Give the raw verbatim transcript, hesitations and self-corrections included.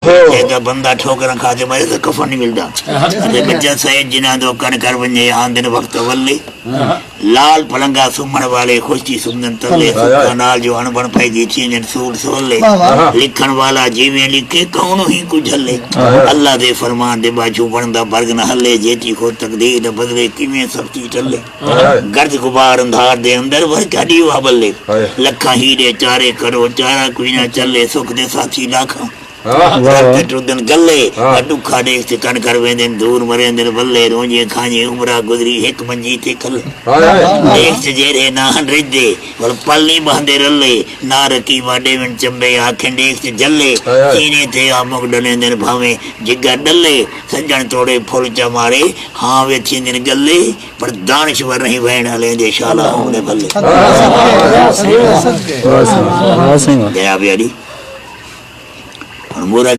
جیکا بندہ ٹھوکراں کھا تے مرے تے کفن نہیں ملدا۔ تے بچہ سید جنہاں دو کن کر ونجے آندن وقت ولے۔ لال پلنگا سمن والے خوشی سمن تلے، سکھاں نال جو اݨ بݨ پئے دی تھیندن سوٹ سولے۔ لکھݨ والا جیویں لکھے کون ہی کجھ ہلے۔ اللہ دے فرمان دے باجو بݨدا برگ نہ ہلے، جیتی خود تقدیر دا بدلے کیویں سختی ٹلے۔ گرد غبار اندھار دے اندر ور کڈی وا بلے۔ لکھاں ہی دے چارے کرو چارہ کوئی نہ چلے، سکھ دے ساتھی لاکھاں تے ٹردن گلے۔ ڈکھا ݙیکھ تے کن کر ویندن دور مریندن ولے، رونجے کھانجے عمرہ گزری ہک منجی تے کھلے۔ ݙیکھ تے جیڑھے نہ ہن رجدے ول پل نہیں بہندے رلے، نہ رقیباں ݙیون چمبے آکھن ݙیکھ تے جلے۔ سینے تے آ مک ݙلیندن بھاویں جگر ݙلے، سڄݨ توڑے پھل چا مارے ہاں وے تھیندن گلے، پر دانشور نہیں وین ہلیں دے شالا ہوں دے بھلے۔ جناب علی، ہن مورا